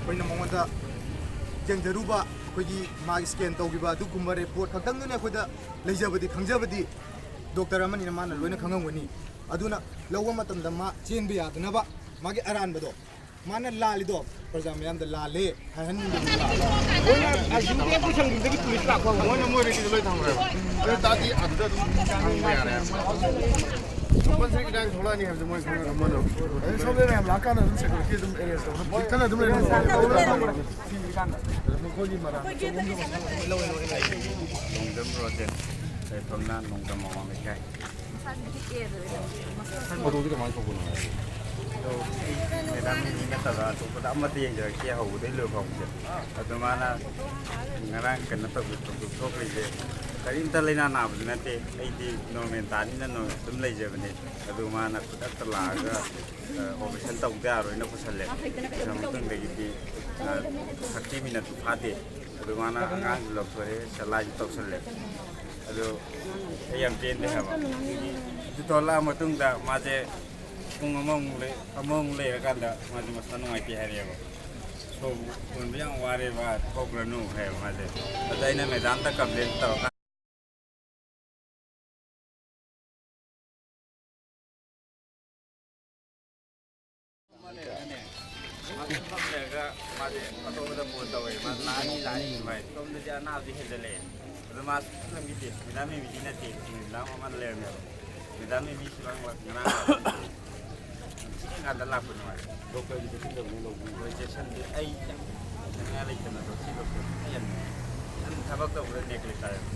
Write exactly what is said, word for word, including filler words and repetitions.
ꯑꯩꯈꯣꯏꯅ ꯃꯉꯣꯟꯗ ꯌꯦꯡꯖꯔꯨꯕ, ꯑꯩꯈꯣꯏꯒꯤ ꯃꯥꯒꯤ ꯁ꯭ꯀꯦꯟ ꯇꯧꯈꯤꯕ ꯑꯗꯨꯒꯨꯝꯕ ꯔꯤꯄꯣꯔꯠ ꯈꯛꯇꯪꯗꯨꯅ ꯑꯩꯈꯣꯏꯗ ꯂꯩꯖꯕꯗꯤ, ꯈꯪꯖꯕꯗꯤ꯫ ꯗꯣꯛꯇꯔ ꯑꯃꯅꯤꯅ ꯃꯥꯅ ꯂꯣꯏꯅ ꯈꯪꯉꯝꯒꯅꯤ꯫ ꯑꯗꯨꯅ ꯂꯧꯕ ꯃꯇꯝꯗ ꯃꯥ ꯆꯦꯟꯕ ꯌꯥꯗꯅꯕ ꯃꯥꯒꯤ ꯑꯔꯥꯟꯕꯗꯣ, ꯃꯥꯅ ꯂꯥꯜꯂꯤꯗꯣ ꯄ꯭ꯔꯖꯥ ꯃꯌꯥꯝꯗ ꯂꯥꯜꯂꯦ ꯍꯥꯏꯍꯟꯅꯤꯡꯕꯗꯨ ꯂꯥꯜꯂꯦ꯫ ꯃꯣꯏꯅ ꯑꯁꯤꯒꯤ ꯄꯨꯁꯪꯗꯨꯗꯒꯤ ꯄꯨꯂꯤꯁ ꯂꯥꯛꯄ ꯍꯧꯔꯦ꯫ ꯃꯣꯏꯅ ꯃꯣꯏ ꯔꯦꯗꯤꯗ ꯂꯣꯏ ꯊꯝꯈ꯭ꯔꯦꯕ꯫ ꯑꯗꯨ ꯇꯥꯔꯗꯤ ꯑꯗꯨꯗ ꯑꯗꯨꯝ ꯍꯪꯕ ꯌꯥꯔꯦ꯫ ꯀꯝꯄꯜꯁꯔꯤ ꯏꯔꯥꯡ ꯊꯣꯛꯂꯛꯑꯅꯤ ꯍꯥꯏꯕꯁꯦ ꯃꯣꯏ ꯈꯪꯅꯔꯝꯃꯅꯤ꯫ ꯑꯗꯨ ꯁꯣꯝꯗ ꯃꯌꯥꯝ ꯂꯥꯛꯀꯥꯟꯗ ꯑꯗꯨꯝ ꯁꯦꯀ꯭ꯌꯨꯔꯤꯇꯤ ꯑꯗꯨꯝ ꯑꯦꯔꯦꯟꯖ ꯇꯧ꯫ ꯍꯧꯖꯤꯛꯇꯅ ꯑꯗꯨꯝ ꯂꯩꯔꯝꯃꯣ꯫ ꯃꯈꯣꯏꯒꯤ ꯃꯔꯥꯡ ꯂꯣꯡꯖꯝ ꯔꯣꯖꯦꯟ, ꯂꯩꯐꯝꯅ ꯅꯣꯡꯗꯝ ꯑꯋꯥꯡ ꯂꯩꯀꯥꯏ꯫ ꯐꯣꯇꯣꯗꯤ ꯀꯃꯥꯏꯅ ꯊꯣꯛꯄꯅꯣ? ꯑꯗꯣ ꯑꯩ ꯃꯦꯗꯥꯝ ꯃꯤꯃꯤ ꯅꯠꯇꯕ ꯑꯇꯣꯞꯄꯗ ꯑꯃꯠꯇ ꯌꯦꯡꯖꯔꯛꯇꯦ, ꯍꯧꯕꯗꯩ ꯂꯣꯏ ꯐꯥꯎꯕꯁꯦ꯫ ꯑꯗꯣ ꯃꯥꯅ ꯉꯔꯥꯡ ꯀꯩꯅꯣ ꯇꯧꯕ ꯊꯧꯗꯣꯛ ꯊꯣꯛꯈ꯭ꯔꯤꯁꯦ ꯀꯔꯤꯝꯇ ꯂꯩꯅꯥ ꯅꯥꯕꯁꯨ ꯅꯠꯇꯦ꯫ ꯑꯩꯗꯤ ꯅꯣꯔꯃꯦꯜ ꯇꯥꯅꯤꯅ ꯅꯣꯔ-, ꯑꯗꯨꯝ ꯂꯩꯖꯕꯅꯦ꯫ ꯑꯗꯨ ꯃꯥꯅ ꯈꯨꯗꯛꯇ ꯂꯥꯛꯑꯒ, ꯑ, ꯑꯣꯄꯔꯦꯁꯟ ꯇꯧꯗ ꯌꯥꯔꯣꯏꯅ ꯄꯨꯁꯜꯂꯦ꯫ ꯄꯨꯁꯜꯂ ꯃꯇꯨꯡꯗꯒꯤꯗꯤ, ꯑ, ꯊꯥꯔꯇꯤ ꯃꯤꯅꯠꯇꯨ ꯐꯥꯗꯦ꯫ ꯑꯗꯨ ꯃꯥꯅ ꯑꯉꯥꯡꯁꯨ ꯂꯧꯊꯣꯔꯛꯑꯦ, ꯁꯂꯥꯏꯁꯨ ꯇꯧꯁꯜꯂꯦ꯫ ꯑꯗꯣ ꯑꯩ ꯌꯥꯝ ꯄꯦꯟꯗꯦ ꯍꯥꯏꯕ꯫ ꯑꯗꯨ ꯊꯣꯛꯂꯛꯑ ꯃꯇꯨꯡꯗ ꯃꯥꯁꯦ ꯄꯨꯡ ꯑꯃꯃꯨꯛ ꯂꯩ-, ꯑꯃꯃꯨꯛ ꯂꯩꯔꯀꯥꯟꯗ ꯃꯥꯁꯦ ꯃꯁꯥ ꯅꯨꯡꯉꯥꯏꯇꯦ ꯍꯥꯏꯔꯛꯑꯦꯕ꯫ ꯁꯣꯔ ꯍꯣꯟꯕ ꯌꯥꯝ ꯋꯥꯔꯦꯕ, ꯊꯣꯛꯈ꯭ꯔꯅꯨ ꯍꯥꯏꯌꯦꯕ ꯃꯥꯁꯦ꯫ ꯑꯗ ꯑꯩꯅ ꯃꯦꯗꯥꯝꯗ ꯀꯝꯄ꯭ꯂꯦꯟ ꯇꯧꯔꯀꯥꯟꯗ ꯃꯥ ꯂꯩꯔꯒꯅꯦ, ꯃꯥ ꯐꯝ ꯂꯩꯔꯒ ꯃꯥꯁꯦ ꯑꯇꯣꯞꯄꯗ ꯐꯣꯟ ꯇꯧꯋꯦ꯫ ꯃꯥ ꯂꯥꯛꯑꯅꯤ, ꯂꯥꯛꯑꯅꯤ ꯚꯥꯏ꯫ ꯁꯣꯝꯗꯗꯤ ꯑꯅꯥꯕꯗꯤ ꯍꯦꯟꯖꯜꯂꯛꯑꯦ꯫ ꯑꯗꯨ ꯃꯥ ꯁꯨꯡꯂꯪ ꯂꯪꯈꯤꯗꯦ꯫ ꯃꯦꯗꯥꯝ ꯃꯤꯃꯤꯗꯤ ꯅꯠꯇꯦ, ꯃꯦꯗꯥꯝ ꯑꯃ ꯂꯩꯔꯝꯃꯦꯕ꯫ ꯃꯦꯗꯥꯝ ꯃꯤꯃꯤ ꯁꯨꯡꯂꯪ ꯂꯪ-, ꯉꯔꯥꯡ ꯂꯥꯛꯄ ꯊꯦꯡꯉꯀꯥꯟꯗ ꯂꯥꯛꯄꯅꯦ ꯃꯥꯁꯦ꯫ ꯗꯣꯛꯇꯔꯒꯤ ꯆꯦꯛꯁꯤꯟꯗꯕꯅꯦ ꯂꯧꯕ꯫ ꯍꯣꯏ, ꯆꯦꯛꯁꯤꯟꯗꯦ꯫ ꯑꯩ ꯌꯥꯝ ꯆꯪꯅꯤꯡꯉꯥꯏ ꯂꯩꯇꯅ ꯗꯣꯛꯇꯔ ꯗꯣꯛꯇꯔ ꯌꯥꯝ, ꯌꯥꯝ ꯊꯕꯛ ꯇꯧꯕꯗ ꯅꯦꯒ꯭ꯂꯦꯛ ꯇꯥꯏꯌꯦꯕ꯫